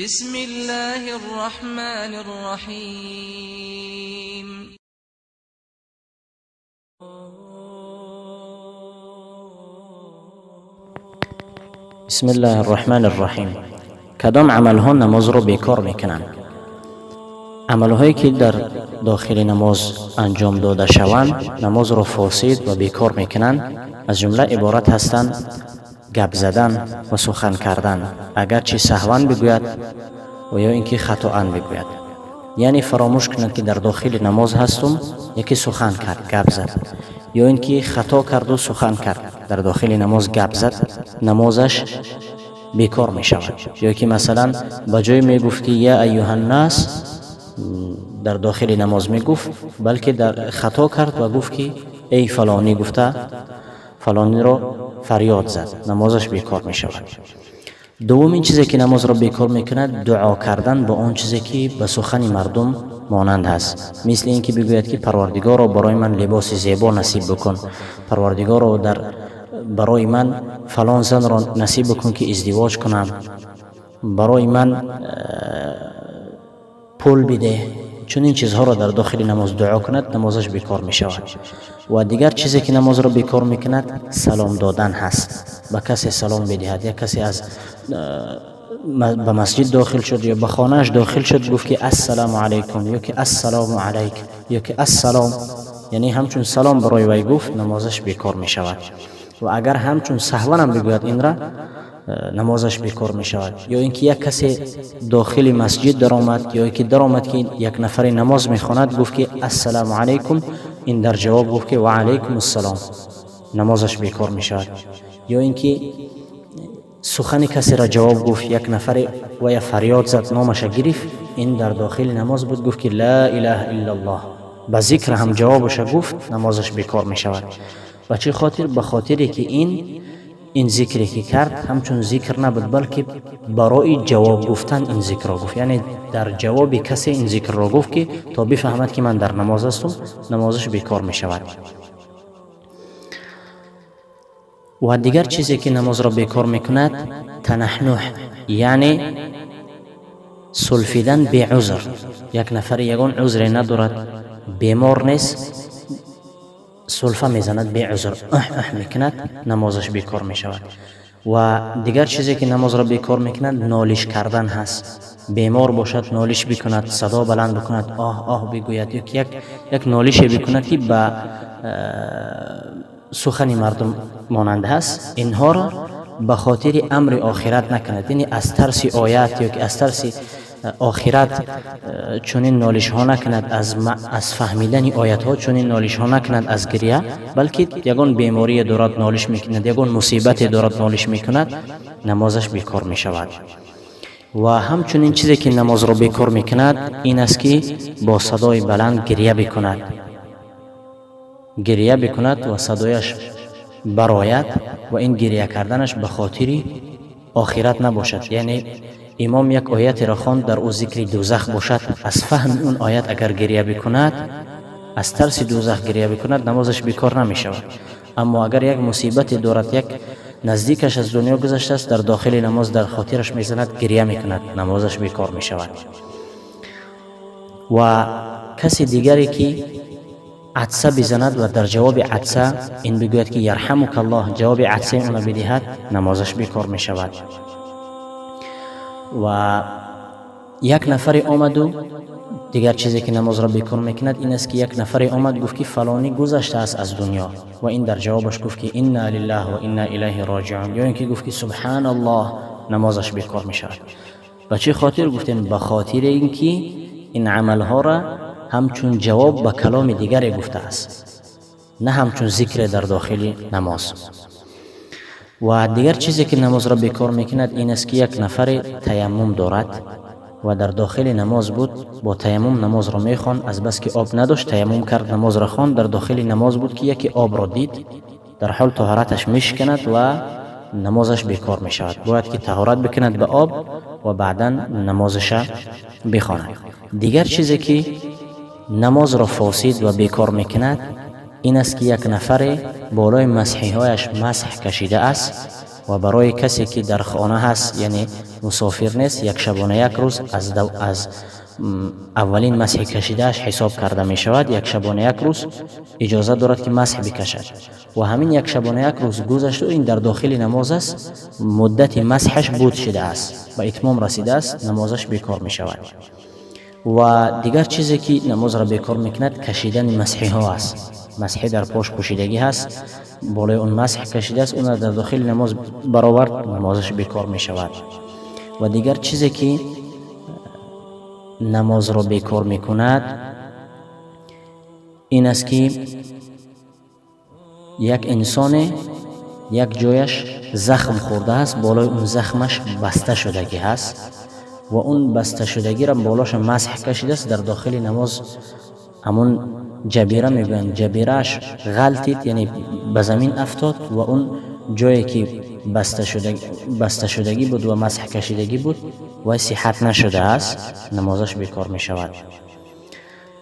بسم الله الرحمن الرحيم. بسم الله الرحمن الرحیم. کدام عملها نماز را بیکار میکنند؟ عملهایی که در داخل نماز انجام داده شوند نماز را فاسد و بیکار میکنند، از جمله عبارت هستند: گپ زدن و سخن کردن، اگرچه سهوا بگوید و یا اینکه خطاً بگوید، یعنی فراموش کند که در داخل نماز هستم، یکی سخن کرد، گپ زد، یا اینکه خطا کرد و سخن کرد، در داخل نماز گپ زد، نمازش بیکار می شود. یا که مثلا به جای می گفت که یا ایها الناس در داخل نماز می گفت، بلکه در خطا کرد و گفت که ای فلانی، گفته فلانی را فریاد زد، نمازش بیکار می شود. دومین چیزی که نماز را بیکار میکند، دعا کردن با آن چیزی که به سخن مردم مانند هست، مثل اینکه بگوید که پروردگارا برای من لباس زیبا نصیب بکن، پروردگارا در برای من فلان زن را نصیب بکن که ازدواج کنم، برای من پول بده. چون این چیزها را در داخل نماز دعا کند، نمازش بیکار می شود. و دیگر چیزی که نماز را بیکار می کند، سلام دادن هست. به کسی سلام بدهد، یا کسی از به مسجد داخل شد یا به خانهش داخل شد، گفت که السلام علیکم یا که السلام علیک یا که السلام، یعنی همچون سلام برای وی گفت، نمازش بیکار می شود. و اگر همچون سهوا هم بگوید این را، نمازش بیکار می شود. یا اینکه یک کسی داخل مسجد درآمد یا اینکه درآمد که یک نفر نماز میخواند، گفت که السلام علیکم، این در جواب گفت که و علیکم السلام، نمازش بیکار می شود. یا اینکه سخن کسی را جواب گفت، یک نفر و یا فریاد زد، نامش گرفت، این در داخل نماز بود، گفت که لا اله الا الله، به ذکر هم جوابش گفت، نمازش بیکار می شود. به چه خاطر؟ به خاطری که این ذکری که کرد همچون ذکر نبود، بلکه برای جواب گفتن این ذکر را گفت، یعنی در جواب کسی این ذکر را گفت که تا بفهمد که من در نماز هستم، نمازش بیکار می شود. و دیگر چیزی که نماز را بیکار میکند، تنحنح، یعنی سلفیدن بی عذر. یک نفر یگان عذر ندارد، بیمار نیست، سلفه میزند بی عذر، اه اه میکند، نمازش بیکار میشود. و دیگر چیزی که نماز را بیکار میکند، نالش کردن هست. بیمار باشد، نالش بکند، صدا بلند بکند، آه آه بگوید، یا یک نالش بکند که به سخن مردم مانند هست، اینها را به خاطر امر آخرت نکند، یعنی از ترس آیت یا که از ترس آخرت چنین نالش ها نکند، از فهمیدن آیت ها چنین نالش ها نکند از گریه، بلکه یگان بیماری دارد نالش میکند، یگان مصیبت دارد نالش میکند، نمازش بیکار میشود. و همچنین چیزی که نماز را بیکار میکند این است که با صدای بلند گریه بکند، گریه بکند و صدایش براید و این گریه کردنش به خاطر آخرت نباشد، یعنی امام یک آیت را خواند، در او ذکر دوزخ باشد، از فهم اون آیت اگر گریه بکند، از ترس دوزخ گریه بکند، نمازش بیکار نمی شود. اما اگر یک مصیبت دارد، یک نزدیکش از دنیا گذشته است، در داخل نماز در خاطرش میزند، گریه میکند، نمازش بیکار می شود. و کسی دیگری که عطسه بزند و در جواب عطسه این بگوید که یرحمک الله، جواب عطسه اون بدهد، نمازش بیکار می شود. و یک نفر آمد و دیگر چیزی که نماز را بیکار میکند این است که یک نفر آمد گفت که فلانی گذشته است از دنیا، و این در جوابش گفت که انا لله و انا الیه راجعون، یا اینکه گفت که سبحان الله، نمازش بیکار می شود. به چه خاطر گفتیم؟ به خاطر اینکه این عملها را همچون جواب به کلام دیگری گفته است، نه همچون ذکر در داخل نماز. و دیگر چیزی که نماز را بیکار میکند این است که یک نفر تیمم دارد و در داخل نماز بود، با تیمم نماز را میخواند، از بس که آب نداشت تیمم کرد، نماز را خواند، در داخل نماز بود که یکی آب را دید، در حال طهارتش میشکند و نمازش بیکار میشود. باید که طهارت بکند به آب و بعدا نمازش بخواند. دیگر چیزی که نماز را فاسد و بیکار میکند این است که یک نفر بالای مسحیهایش مسح کشیده است Ва барои касе ки дар хона ҳаст, яъне мусофир нест, як шабона як рӯз аз аввалин масҳи кашидааш ҳисоб карда мешавад. Як шабона як рӯз иҷоза дорад, ки масҳ бикашад, ва ҳамин як шабона як рӯз гузашту ин дар дохили намоз аст, муддати масҳаш буд шудааст, ба итмом расидааст, намозаш бекор мешавад. Ва дигар чизе ки намозро бекор мекунад, кашидани масҳиҳо аст. Масҳӣ дар пош пӯшидагӣ ҳаст, болои он масҳ кашидааст, онро дар дохили намоз баровард, намозаш бекор мешавад. Ва дигар чизе ки намозро бекор мекунад, ин аст, ки як инсоне як ҷояш захм хӯрдааст, болои он захмаш баста шудагӣ ҳаст ва он басташудагиро болоша масҳ кашидааст. Дар дохили намоз ҳамон ҷабира мегӯянд, ҷабирааш ғалтид, яъне ба замин афтод, ва он ҷое ки басташудагӣ буд ва масҳ кашидагӣ буд, вай сиҳат нашудааст, намозаш бекор мешавад.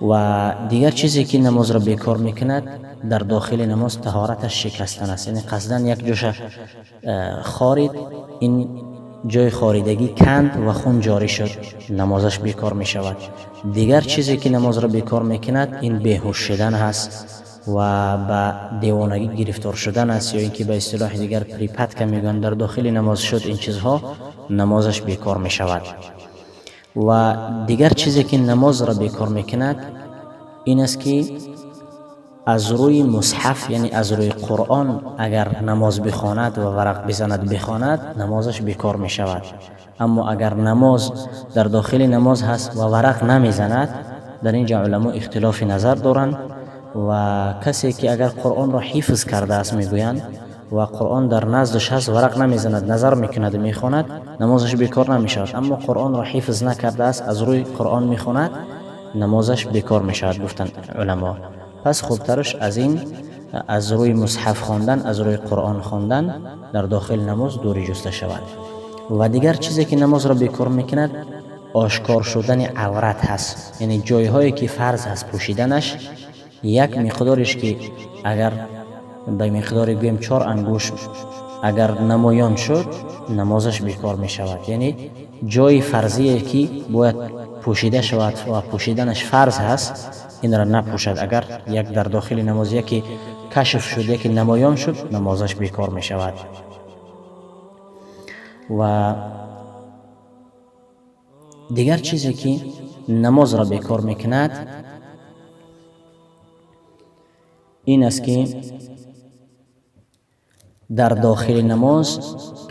Ва дигар чизе ки намозро бекор мекунад, дар дохили намоз таҳораташ шикастан аст, яъне қасдан як ҷоша хорид, ин ҷои хоридагӣ канд ва хун ҷорӣ шуд, намозаш бекор мешавад. Дигар чизе ки намозро бекор мекунад, ин беҳуш шудан ҳаст ва ба девонагӣ гирифтор шудан аст, ё ин ки ба истилоҳи дигар припадка мегӯянд. Дар дохили намоз шуд ин чизҳо, намозаш бекор мешавад. Ва дигар чизе ки намозро бекор мекунад, ин аст, ки аз рӯи мусҳаф, яъне аз рӯи Қуръон, агар намоз бихонад ва варақ бизанад, бихонад, намозаш бекор мешавад. Аммо агар намоз дар дохили намоз ҳаст ва варақ намезанад, дар ин ҷо уламо ихтилофи назар доранд. Ва касе ки агар Қуръонро ҳифз кардааст, мегӯянд, ва Қуръон дар наздаш ҳаст, варақ намезанад, назар мекунаду мехонад, намозаш бекор намешавад. Аммо Қуръонро ҳифз накардааст, аз рӯи Қуръон мехонад, намозаш бекор мешавад, гуфтанд уламо. Пас хубтараш аз ин аз рӯи мусҳаф хондан, аз рӯи Қуръон хондан дар дохили намоз дурӣ ҷуста шавад. Ва дигар чизе ки намозро бекор мекунад, ошкор шудани аврат ҳаст, яъне ҷойҳое ки фарз ҳаст пӯшиданаш, як миқдориш ки агар ба миқдори гӯем чор ангушт агар намоён шуд, намозаш бекор мешавад. Яъне ҷои фарзие ки бояд пӯшида шавад ва пӯшиданаш фарз ҳаст, инро напӯшад, агар як дар дохили намоз яке кашф шуд, яке намоён шуд, намозаш бекор мешавад. Ва дигар чизе ки намозро бекор мекунад, ин аст, ки дар дохили намоз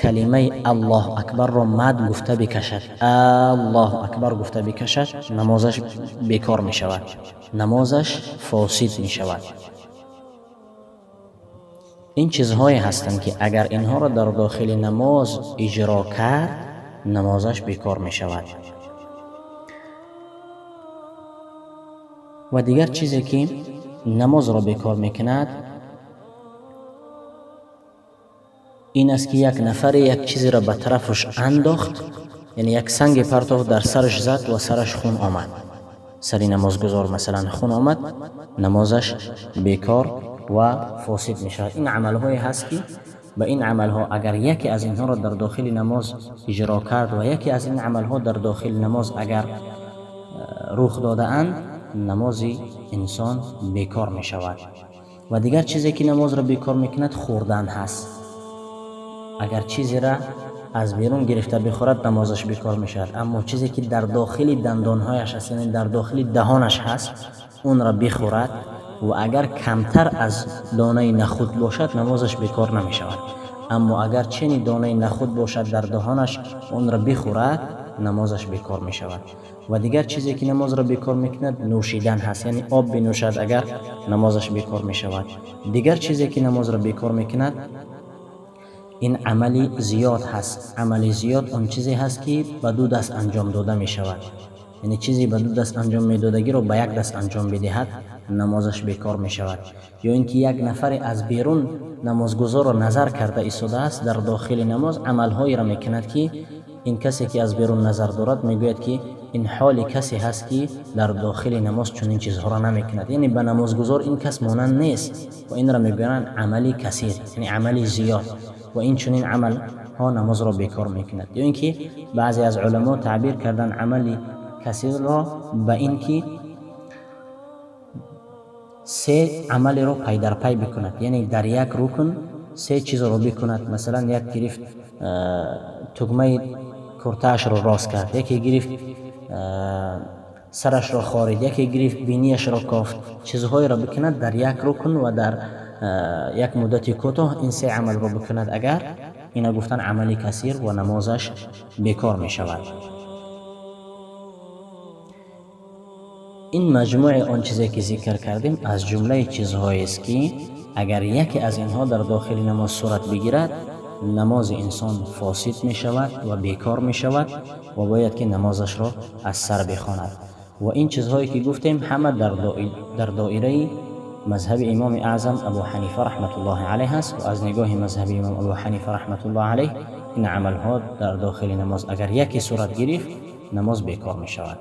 калимаи Аллоҳу акбарро мад гуфта бикашад, Аллоҳу акбар гуфта бикашад, намозаш бекор мешавад, намозаш фосид мешавад. Ин чизҳое ҳастанд, ки агар инҳоро дар дохили намоз иҷро кард, намозаш бекор мешавад. Ва дигар чизе ки намозро бекор мекунад, ин аст, ки як нафаре як чизеро ба тарафаш андохт, яъне як санге партофт, дар сараш зад ва сараш хун омад, сари намозгузор масалан хун омад, намозаш бекор ва фосид мешавад. Ин амалҳое ҳаст, ки ба ин амалҳо агар яке аз инҳоро дар дохили намоз иҷро кард ва яке аз ин амалҳо дар дохили намоз агар рух додаанд, намози инсон бекор мешавад. Ва дигар чизе ки намозро бекор мекунад, хӯрдан ҳаст. Агар чизеро аз берун гирифта бихӯрад, намозаш бекор мешавад. Аммо чизе ки дар дохили дандонҳояш аст, яъне дар дохили даҳонаш ҳаст, онро бихӯрад ва агар камтар аз донаи нахуд бошад, намозаш бекор намешавад. Аммо агар чени донаи нахуд бошад дар даҳонаш, онро бихӯрад, намозаш бекор мешавад. Ва дигар чизе ки намозро бекор мекунад, нӯшидан ҳаст, яъне об бинӯшад агар, намозаш бекор мешавад. Дигар чизе ки намозро бекор мекунад, ин амали зиёд ҳаст. Амали зиёд он чизе ҳаст, ки ба ду даст анҷом дода мешавад, яъне чизе ба ду даст анҷом медодагиро ба як даст анҷом бидиҳад, намозаш бекор мешавад. Ё ин ки як нафаре аз берун намозгузорро назар карда истодааст, дар дохили намоз амалҳоеро мекунад, ки ин касе ки аз берун назар дорад, мегӯяд, ки ин ҳоли касе ҳаст, ки дар дохили намоз чунин чизҳоро намекунад, яъне ба намозгузор ин кас монанд нест. Ва инро мегӯянд амали касир, яъне амали зиёд. Ва ин чунин амалҳо намозро бекор мекунад. Ё ин ки баъзе аз уламо таъбир кардан амали касирро ба ин ки се амалеро пай дар пай бикунад, яъне дар як рукн се чизро бикунад. Масалан, як гирифт тугмаи куртаашро рост кард, яке гирифт сарашро хорид, яке гирифт бинияшро кофт. Чизҳоеро бикунад дар як рукн ва дар як муддати кӯтоҳ ин се амалро бикунад, агар ина гуфтан амали касир ва намозаш бекор мешавад. Ин маҷмӯи он чизе ки зикр кардем аз ҷумлаи чизҳоест, ки агар яке аз инҳо дар дохили намоз сурат бигирад, намози инсон фосид мешавад ва бекор мешавад ва бояд ки намозашро аз сар бихонад. Ва ин чизҳое ки гуфтем ҳама дар доираи мазҳаби имоми аъзам Абу Ҳанифа раҳматуллоҳи алайҳ аст. Ва аз нигоҳи мазҳаби имом Абу Ҳанифа раҳматуллоҳи алайҳ ин амалҳо дар дохили намоз агар яке сурат гирифт, намоз бекор мешавад.